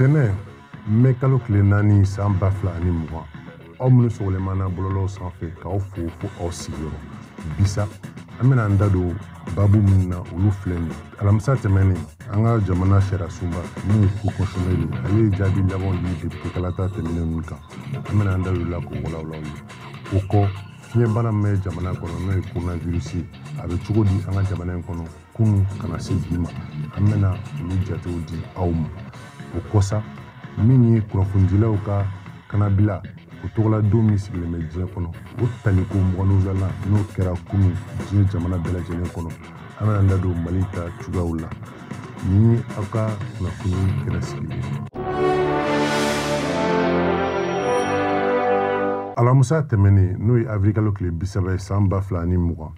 Tɛnɛ mɛ kalo tile 4 san 2020, aw minnu sɔgɔlen b'an na bɔlɔlɔw sanfɛ, k'aw fo fo aw sigiyɔrɔ. Bisa an bɛna an da don babu minnu na, olu filɛ nin ye. Alamisa tɛmɛnen, an ka jamana sariya sunba min ye Cour constitutionnelle ye, ale ye jaabi labanw di député kalata tɛmɛnen ninnu kan. An bɛna an da don o la k'o walawala aw ye. O kɔ, fiɲɛbana min bɛ jamana kɔnɔ n'o ye coronavirus ye, a bɛ cogo di an ka jamana in kɔnɔ kunun ka na se bi ma, an bɛna olu jatew di aw ma. O kɔsa, min ye kunnafonidilaw ka kanabila o tɔgɔla don min sigilen bɛ diɲɛ kɔnɔ, o taliko 27nan n'o kɛra kunun diɲɛ jamana bɛɛ lajɛlen kɔnɔ, an bɛna an da don Mali ta cogoyaw la. Ni ye aw ka kunnafoni kɛnɛ sigilen ye. Alamisa tɛmɛnen, n'o ye avril kalo tile 30 ye san 2020,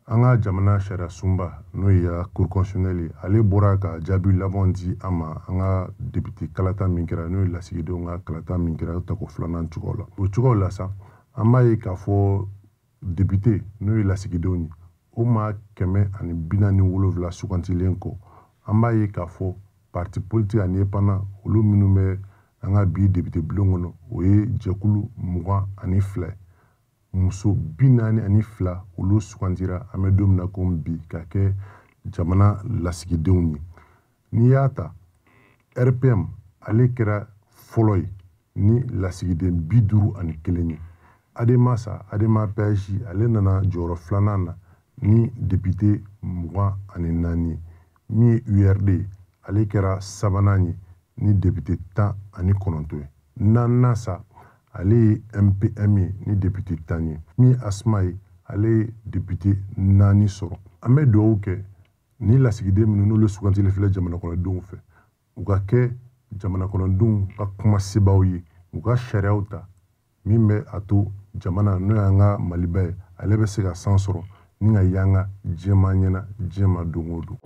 an ka jamana sariya sunba n'o ye Cour constitutionnelle ye, ale bɔra ka jaabi laban di an ma an ka député kalata min kɛra, n'o ye lasigidenw ka kalata min kɛra tako filanan cogoyaw la. O cogoyaw la sa, an b'a ye k'a fɔ député n'o ye lasigidenw ye, o maa 147 sugantilen kɔ, an b'a ye k'a fɔ parti politique ani indépendant olu minnu bɛ an ka bi député bulon kɔnɔ, o ye jɛkulu 22 ye. Muso 42 olu sugandira an bɛ don min na komi bi ka kɛ jamana lasigidenw ye. N'i y'a ta RPM ale kɛra fɔlɔ ye ni lasigiden 51 ye. Adema sa, Adema PAJ, ale nana jɔyɔrɔ filanan na ni député 24 ye. Min ye URD ye, ale kɛra sabanan ye ni député 19 ye. Naaninan sa, ale ye MPM ye ni député 10 ye. Min ye ASMA ye, ale ye député 4 sɔrɔ. An bɛ dugawu kɛ ni lasigiden minnu n'olu sugantili filɛ jamana kɔnɔdenw fɛ, u ka kɛ jamana kɔnɔdenw ka kuma sebaw ye, u ka sariyaw ta min bɛ a to jamana n'o y'an ka Maliba ye, ale bɛ se ka san sɔrɔ ni ka yanga diɲɛmaa ɲɛna diɲɛ ma don o don.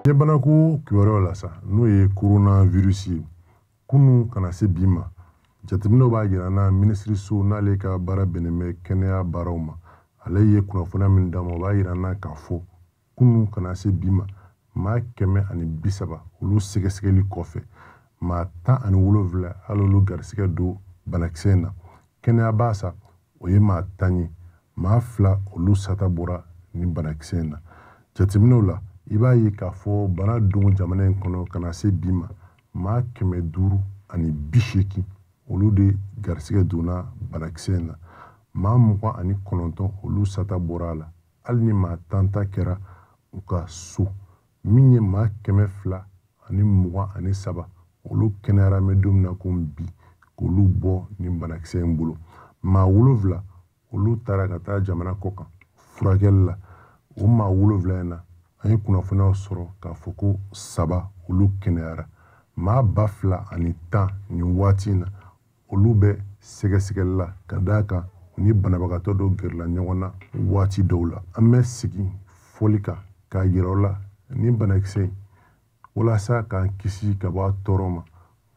Fiɲɛbanako kibaruyaw la sa, n'o ye coronavirus ye, kunun ka na se bi ma, jateminɛw b'a jira na minisiriso n'ale ka baara bɛnnen bɛ kɛnɛya baaraw ma, ale ye kunnafoniya min d'a ma, o b'a jira na k'a fɔ kunun ka na se bi ma, maa 130 olu sɛgɛsɛgɛli kɔfɛ, maa 17 hali olu garisɛgɛ don banakisɛ in na. Kɛnɛyaba sa, o ye maa 10 ye, maa 2 olu sata bɔra nin banakisɛ in na. Jateminɛw la, i b'a ye k'a fɔ bana don jamana in kɔnɔ ka na se bi ma, maa 580 olu de garisɛgɛ donna banakisɛ in na. Maa 29 olu sata bɔra a la, hali ni maa 10 ta kɛra u ka so. Min ye maa 223 olu kɛnɛyara an bɛ don min na komi bi, k'olu bɔ nin banakisɛ in bolo. Maa 7 olu taara ka taa jamana kɔ kan furakɛli la. O maa 7 in na, an ye kunnafoniyaw sɔrɔ k'a fɔ ko 3 olu kɛnɛyara. Maa 2010 nin waati in na, olu bɛ sɛgɛsɛgɛli la ka d'a kan u ni banabagatɔ dɔw gɛrɛla ɲɔgɔn na waati dɔw la. An bɛ segin fɔli kan k'a yira aw la nin banakisɛ in, walasa k'an kisi ka bɔ a tɔɔrɔ ma,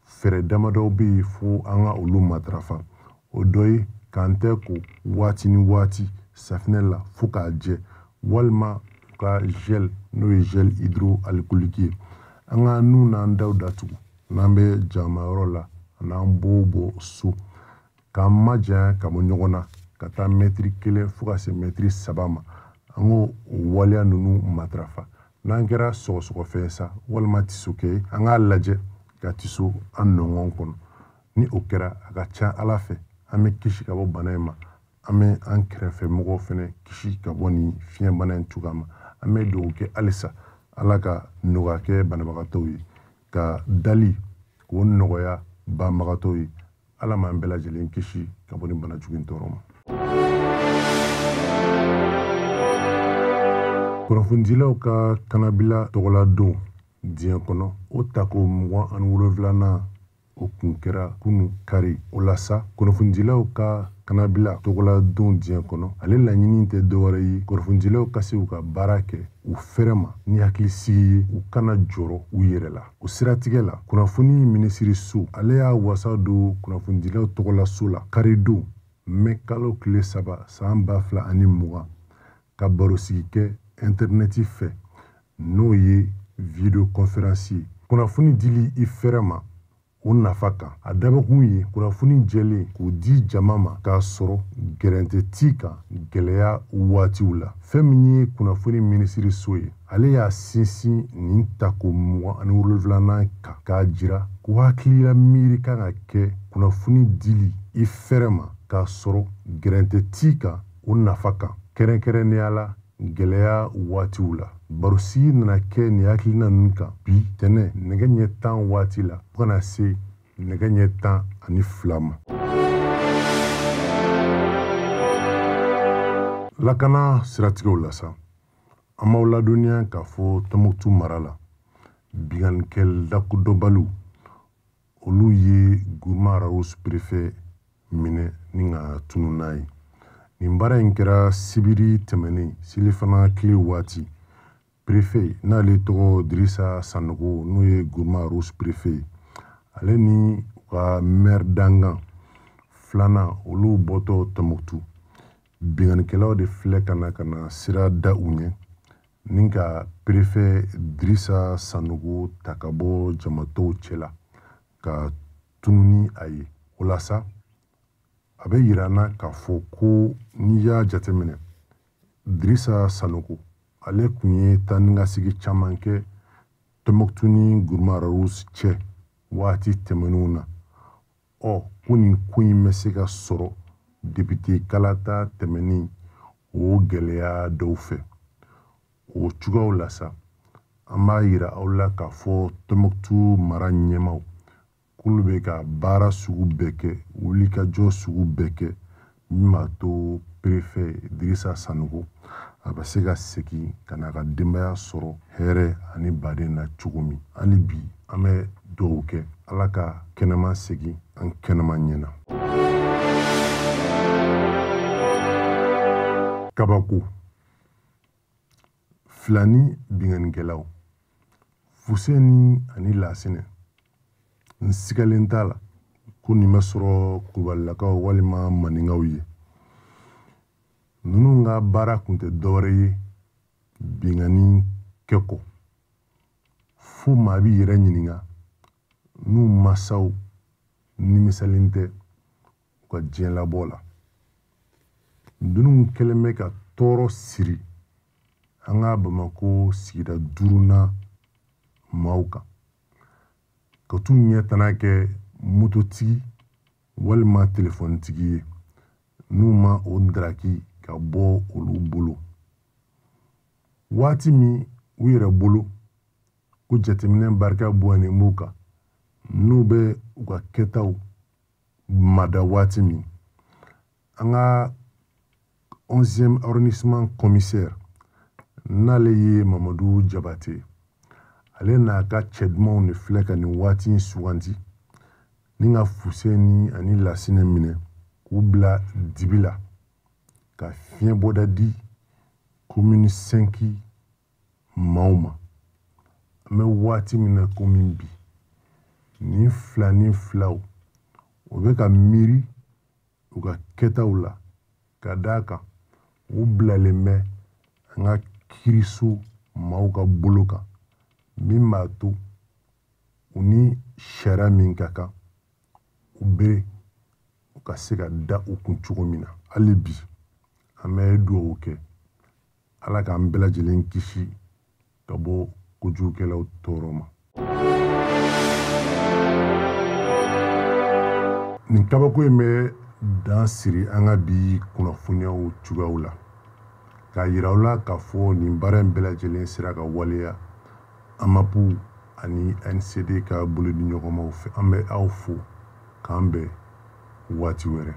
fɛɛrɛ damadɔw bɛ yen fo an ka olu matarafa. O dɔ ye k'an tɛ ko waati ni waati safinɛ la fo k'a jɛ, walima ka gel n'o ye gel hydroalcoolique ye, an ka nun n'an daw datugu n'an bɛ jamayɔrɔ la an'an b'o bɔ so, k'an majanya ka bɔ ɲɔgɔn na ka taa mɛtiri 1 fo ka se mɛtiri 3 ma. An k'o waleya ninnu matarafa. N'an kɛra sɔgɔsɔgɔfɛn sa walima tisokɛ ye, an k'a lajɛ ka tiso an nɔngɔn kɔnɔ. Ni o kɛra, a ka ca Ala fɛ an bɛ kisi ka bɔ bana in ma, an bɛ an kɛrɛfɛ mɔgɔw fɛnɛ kisi ka bɔ nin fiɲɛbana in cogoya ma. An bɛ dugawu kɛ halisa Ala ka nɔgɔya kɛ banabagatɔw ye, ka dali k'o nɔgɔya banbagatɔw ye. Ala m'an bɛɛ lajɛlen kisi ka bɔ nin bana jugu in tɔɔrɔ ma. Kunnafonidilaw ka kanabila tɔgɔla don diɲɛ kɔnɔ, o tako 27nan o kun kɛra kunu kari. O la sa, kunnafonidilaw ka kanabila tɔgɔla don diɲɛ kɔnɔ, ale laɲini tɛ dɔwɛrɛ ye kunnafonidilaw ka se u ka baara kɛ u fɛrɛ ma ni hakilisigi ye, u kana jɔrɔ u yɛrɛ la. O siratigɛ la, kunnafoni minisiriso ale y'a wasa don kunnafonidilaw tɔgɔla so la karidon mɛ kalo tile 3 san 2020 ka barosigi kɛ intɛrɛnɛti fɛ, n'o ye videoconférence ye. Kunnafoni dili i fɛrɛ ma o nafa kan, a dabɔkun ye kunnafoni jɛlen k'o di jama ma k'a sɔrɔ gɛrɛntɛ t'i kan gɛlɛya waatiw la. Fɛn min ye kunnafoni minisiriso ye, ale y'a sinsin nin tako 27nan kan k'a jira ko hakilila miiri kan ka kɛ kunnafoni dili i fɛrɛ ma k'a sɔrɔ gɛrɛntɛ t'i kan o nafa kan, kɛrɛnkɛrɛnnenya la gɛlɛya waatiw la. Barosigi nana kɛ nin hakilina ninnu kan bi tɛnɛ nɛgɛ ɲɛ 10 waati la fo ka na se nɛgɛ ɲɛ 12 ma. Lakana siratigɛw la sa, an b'aw ladɔnniya k'a fɔ Tɔnbukutu mara la, binkannikɛ lakodɔnbaliw olu ye Gourma Rharous préfet minɛ ni ka tunun n'a ye. Nin baara in kɛra sibiri tɛmɛnen selifana tile waati. Préfet n'ale tɔgɔ Dirisa Sanogo, n'o ye Gourma Rharous préfet ye, ale ni u ka maire dangan filanan olu bɔtɔ Tɔnbukutu, binkannikɛlaw de filɛ ka na sira da u ɲɛ ni ka préfet Dirisa Sanogo ta ka bɔ jamatɔw cɛla ka tunun ni a ye. O la sa, a bɛ yira an na k'a fɔ ko n'i y'a jateminɛ, Dirisa Sanogo ale kun ye taa ni ka segin caman kɛ Tɔnbukutu ni Gourma Rharous cɛ waati tɛmɛnenw na. Ko nin ko in bɛ se ka sɔrɔ député kalata tɛmɛnen o gɛlɛya dɔw fɛ. O cogoyaw la sa, an b'a yira aw la k'a fɔ Tɔnbukutu mara ɲɛmaaw k'olu bɛ ka baara sugu bɛɛ kɛ, wulikajɔ sugu bɛɛ kɛ min b'a to préfet Dirisa Sanogo a bɛ se ka segin ka n'a ka denbaya sɔrɔ hɛrɛ ani baden na cogo min. Hali bi an bɛ dugawu kɛ Ala ka kɛnɛma segin an kɛnɛma ɲɛna. Kabako filani binkannikɛlaw Fuseni ani Lasinɛ, n sigalen t'a la ko nin bɛ sɔrɔ Kulubalilakaw walima Maninkaw ye. Ninnu ka baara kun tɛ dɔwɛrɛ ye binkanni kɛ kɔ, fo maa b'i yɛrɛ ɲininka n'u masaw nimisalen tɛ u ka diɲɛlabɔ la. Ninnu kɛlen bɛ ka tɔɔrɔ siri an ka Bamakɔ sigida duurunan maaw kan, ka t'u ɲɛ tana kɛ mototigi walima telefɔnitigi ye n'u ma o daraki ka bɔ olu bolo. Waati min u yɛrɛ bolo ko jateminɛ barika bonyalen b'u kan, n'u bɛ u ka kɛtaw mada waati min, an ka 11e arrondissement commissaire n'ale ye Mamadu Jabate, ale n'a ka cɛ dumanw de filɛ ka nin waati in suganti ni ka Fuseni ani Lasinɛ minɛ k'u bila dibi la ka fiɲɛbɔda di commune 5 maaw ma. An bɛ waati min na komi bi, nin fila ni filaw o bɛ ka miiri u ka kɛtaw la ka d'a kan u bilalen bɛ an ka kiiriso maaw ka bolo kan min b'a to u ni sariya min ka kan u bere u ka se ka da u kun cogo min na. Hali bi an bɛ dugawu kɛ Ala k'an bɛɛ lajɛlen kisi ka bɔ kojugukɛlaw tɔɔrɔ ma. Nin kabako in bɛ dan siri an ka bi kunnafoniyaw cogoyaw la k'a yira aw la k'a fɔ nin baara in bɛɛ lajɛlen sera ka waleya AMAPU ani NCD ka bolodiɲɔgɔnmaw fɛ. An bɛ aw fo k'an bɛn waati wɛrɛ.